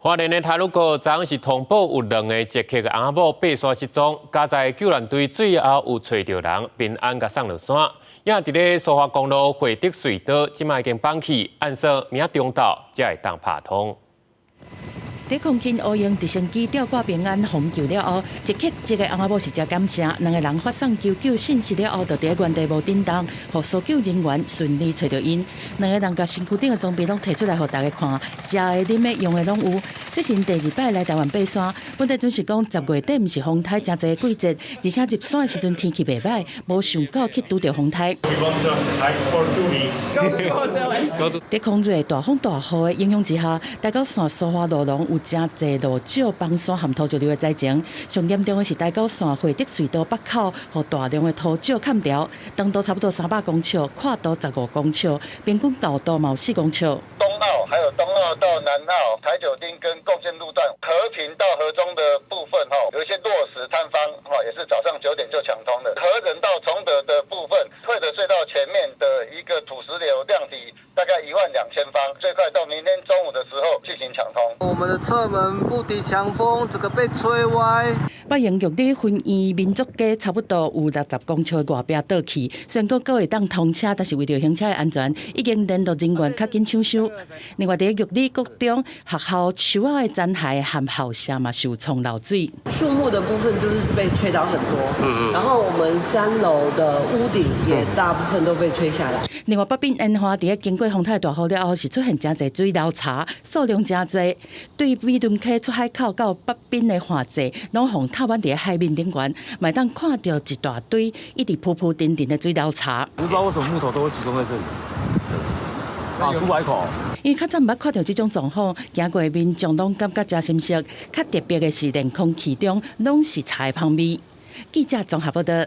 花蓮的太魯閣昨昏是通報有兩个捷克的翁仔某爬山失蹤，佳哉救援隊最後有揣著人，平安共送落山。也佇咧蘇花公路會德隧道，這擺已經放棄，按說明仔中晝才會當拍通。佇空勤烏蠅直升機吊掛平安訪救了後，捷克這个翁仔某是誠感謝，兩个人發送求救信息了後，就佇原地無振動，予搜救人員順利揣著𪜶。兩个人共身軀頂的裝備攏提出來予大家看，食的、啉的、用的攏有。這是𪜶第二擺來台灣爬山，本來準是講10月底毋是風颱誠濟的季節，而且入山的時陣天氣袂䆀，無想到去拄著風颱。佇空瑞大風大雨的影響之下，台九線蘇花路廊有誠濟落石崩山和土石流的災情。上嚴重的是台九線會德隧道北口，予大量的土石崁掉，長度差不多300公尺，闊度15公尺，平均高度嘛有4公尺。東澳還有東澳到南澳、台九丁跟貢獻路段、和平到和中的部分，哈，有一些落石坍方，哈，也是早上9點就搶通了。和仁到崇德的部分，惠德隧道前面的一個土石流量體大概1萬2千方，最快到明天中午的時候進行搶通。我們的側門不敵強風，這個被吹歪。北榮玉里分院民族街差不多有60公尺的外壁倒去，雖然講閣會當通車，但是為著行車的安全，已經聯絡人員較緊搶修。另外，佇玉里國中學校樹仔的殘骸和校舍嘛受沖漏水。樹木的部分就是被吹倒很多，然後我們3樓的屋頂也大部分都被吹下來。另外，北濱延華佇咧經過風颱大雨了後，是出現誠濟水流柴，數量誠濟。對美崙溪出海口到北濱的旱際，攏予塌滿佇咧海面頂懸，嘛會當看著一大堆一直浮浮沉沉的水流柴。不知道為什麼木頭都會集中在這裡，啊，出海口。因為較早毋捌看著這種狀況，行過的民眾攏感覺誠心澀。較特別的是，連空氣中攏是柴的芳味。記者綜合報道。